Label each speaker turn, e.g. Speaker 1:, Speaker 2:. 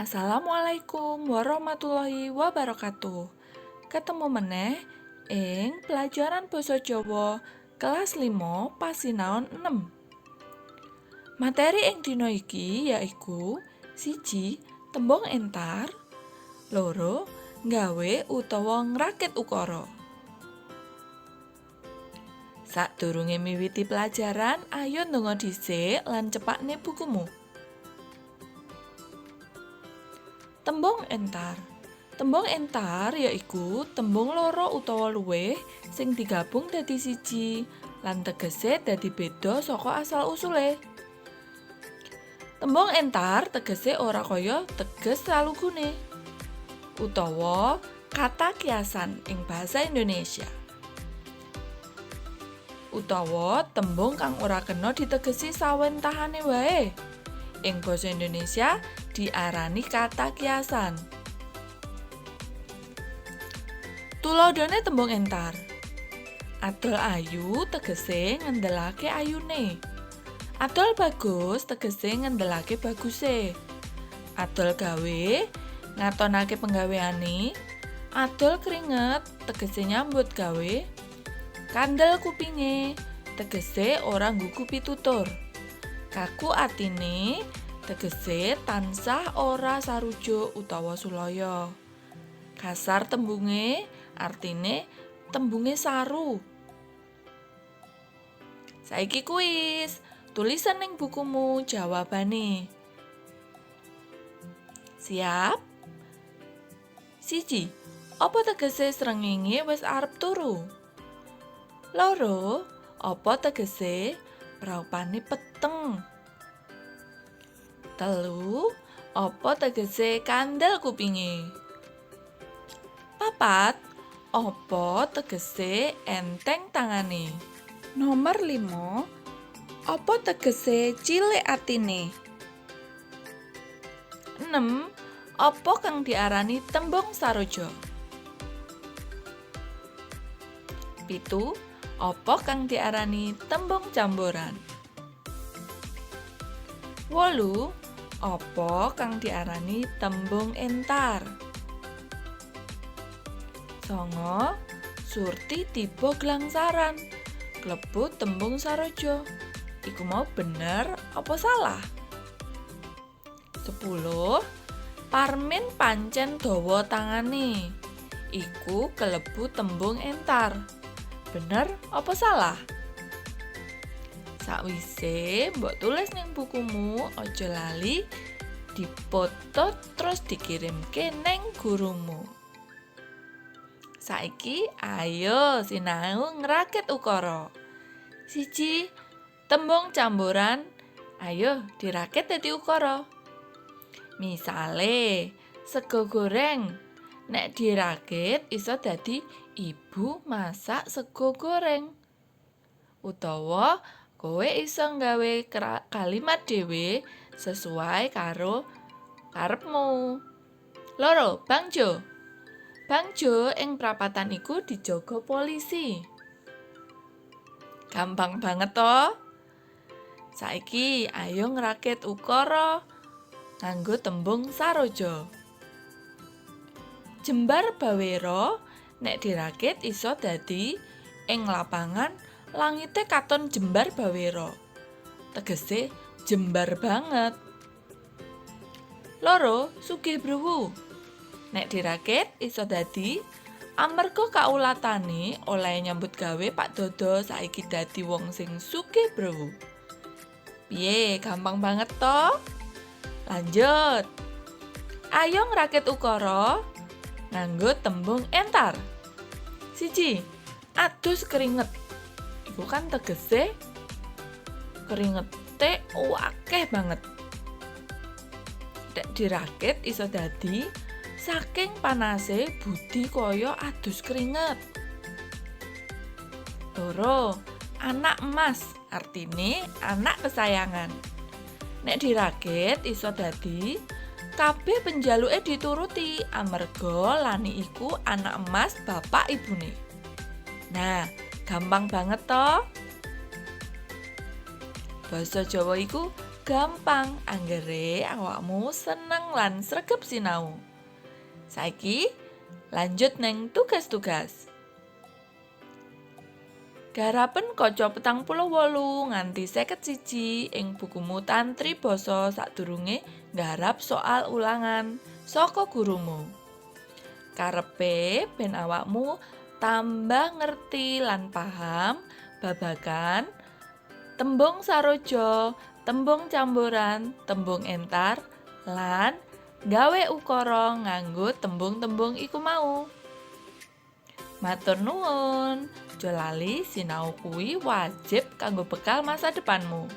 Speaker 1: Assalamualaikum warahmatullahi wabarakatuh. Ketemu meneh ing pelajaran basa Jawa kelas 5 pasinaon 6. Materi ing dina iki yaiku 1. Tembung entar, 2. Nggawe utawa ngrakit ukara. Sadurunge miwiti pelajaran, ayo ndonga dhisik lan cepakne bukumu. Tembung entar. Tembung entar yaiku tembung loro utawa luwih sing digabung dadi siji lan tegese dadi beda saka asal usule. Tembung entar tegese ora kaya teges salugune utawa kata kiasan ing bahasa Indonesia. Utawa tembung kang ora kena ditegesi sawentahane wae. Ing basa Indonesia diarani kata kiasan. Tuladhane tembung entar. Adol ayu tegese ngendelake ayune. Adol bagus tegese ngendelake baguse. Adol gawe ngatonake penggaweane. Adol keringet tegese nyambut gawe. Kandel kupinge tegese ora nggugu pitutur. Kaku atine tegese tansah ora sarujuk utawa sulaya. Kasar tembunge artine tembunge saru. Saiki kuis, tulisan ning bukumu jawabane. Siap? 1. Apa tegese srengenge wis arep turu? 2. Apa tegese praupane peteng? 3. Apa tegese kandel kupinge? 4. Apa tegese enteng tangane? Nomor 5. Apa tegese cilik atine? 6. Apa kang diarani tembung saroja? 7. Apa kang diarani tembung camboran? 8. Apa kang diarani tembung entar? 9. Surti tiba glangsaran klebu tembung saroja. Iku mau bener apa salah? 10. Parmin pancen dawa tangane. Iku kelebu tembung entar. Bener apa salah? Sakwise mbok tulis ning bukumu, aja lali dipoto terus dikirimke neng gurumu. Saiki ayo sinau ngrakit ukara. 1. Tembung camboran, ayo dirakit dadi ukara. Misale, sego goreng. Nek dirakit iso dadi ibu masak sego goreng. Utawa kowe iso nggawe kalimat dhewe sesuai karo karepmu. 2. Bangjo. Bangjo ing prapatan iku dijaga polisi. Gampang banget to? Saiki ayo ngrakit ukara nganggo tembung saroja. Jembar bawera nek dirakit iso dadi ing lapangan langite katon jembar bawera. Tegese jembar banget. 2. Sugih bruwu. Nek dirakit iso dadi amarga kaulatane oleh nyambut gawe Pak Dodo saiki dadi wong sing sugih bruwu. Piye, gampang banget to? Lanjut. Ayo ngrakit ukara nganggo tembung entar. 1. Adus keringet. Iku kan tegese keringete akeh banget. Nek dirakit iso dadi saking panase Budi kaya adus keringet. 2. Anak emas artine anak kesayangan. Nek dirakit iso dadi kabeh penjaluke dituruti amarga Lani iku anak emas bapak ibune. Nah, gampang banget toh? Basa Jawa iku gampang anggere awakmu seneng lan sregep sinau. Saiki lanjut neng tugas-tugas. Garapen kaca 48 nganti 51 ing bukumu Tantri Basa sadurunge nggarap soal ulangan saka gurumu. Karepe ben awakmu tambah ngerti lan paham babagan tembung saroja, tembung camboran, tembung entar, lan gawe ukara nganggo tembung-tembung iku mau. Matur nuwun, aja lali sinau kuwi wajib kanggo bekal masa depanmu.